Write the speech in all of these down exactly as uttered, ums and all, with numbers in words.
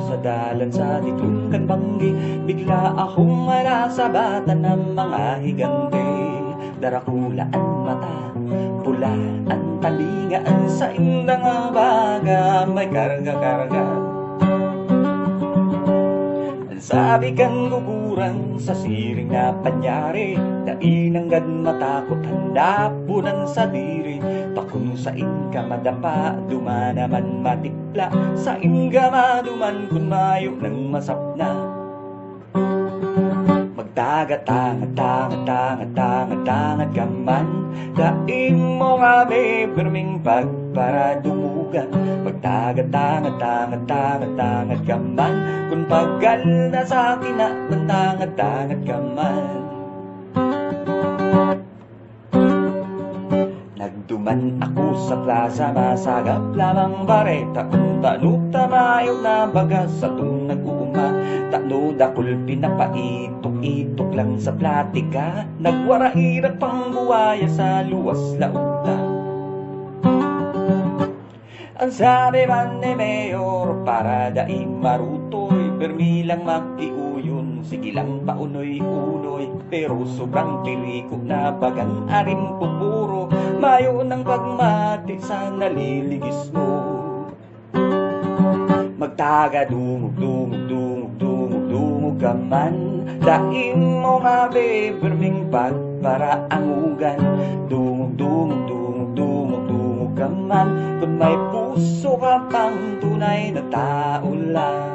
Sa dalan sa diklon kan banggi, bigla akong nasabatan ang mga higante. Darakula an mata, pula an talinga, an saindang baga may karga-karga. An sabi kan guguran sa siring na panyari, dai nanggad matakot, handapon an sadiri. Pakon sain ka madapa, duman naman matipla, sain ka maduman kun mayo nang masapna. Magtangad-tangad, tangad, tangad, tangad, tangad ka man. Dai mo kami pirming pagparadungogan. Magtangad-tangad, tangad, tangad, tangad ka man. Kun pagal na sa kinaban, tangad-tangad ka man. Nagduman ako sa plaza, masagap lamang bareta. Kun tano ta mayo na baga satong nag-uuma, tano dakul pinapaitok-itok lang sa platika. Nagwarairag pang buwaya sa luwas laog ta. An sabi man ni Mayor, para dai marutoy, pirmi lang magkiuyon, sige lang paunoy-unoy, pero sobrang tiriko na bagang arin pupuro, mayo nang pagmati sa naliligis mo. Magtaga dungog, dungog, dungog, dungog, dungog ka man, dai mo kami pirming pagparaangugan. Dungog, dungog, dungog, dungog, dungog ka man, kun may puso ka pang tunay na tao lang.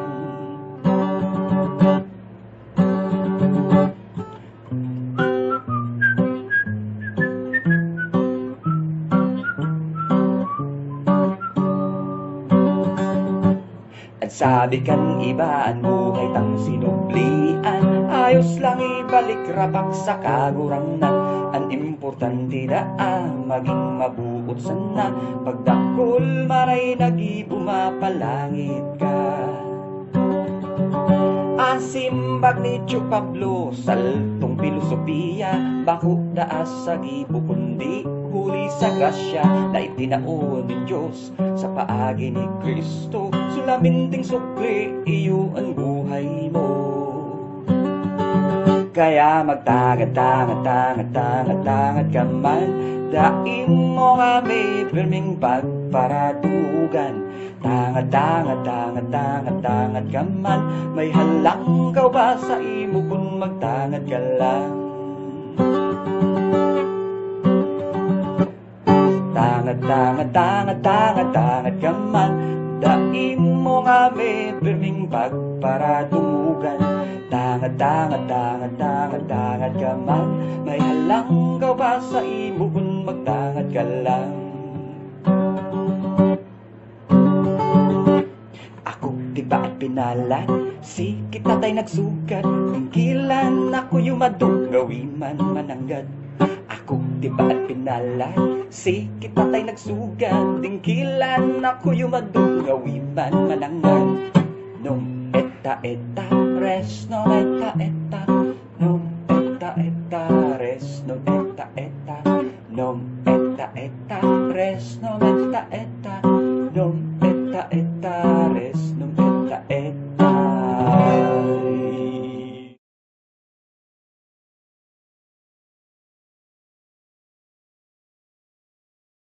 An sabi kan iba, an buhay tang sinublian, ayos lang ibalik rapak sa Kagurangnan. An importante daa magin mabuot sana, pagdakul maray na gibo mapalangit ka. An simbag ni Tio Pablo, saltong pilosopiya, bako daa sa gibo kundi huli sa grasya na itinao nin Dios sa paagi ni Cristo. Solamente sukli iyo an buhay mo. Kaya magtangad, tangad, tangad, tangad, tangad ka man, dai mo kami pirming pagparadugan. Tangad, tangad, tangad, tangad, tangad ka man, may halangkaw ba sa imo kun magtangad ka lang? Tangad, tangad, tangad, tangad, tangad ka man, dai mo kami pirming pagparadungogan. Tangad, tangad, tangad, tangad, tangad ka man, may halangkaw ba sa imo kun magtangad ka lang? Ako, di ba, at pinalan, si kita tay nagsugat, tingkilan ako yumadong, gawi man mananggad. Ako, di ba, at pinalan, si kita tay nagsugat, tingkilan ako yumadong, gawi man mananggad. Nom eta eta, res nom eta eta, nom eta eta, res nom eta eta, nom eta eta, res nom eta eta, nom eta eta, res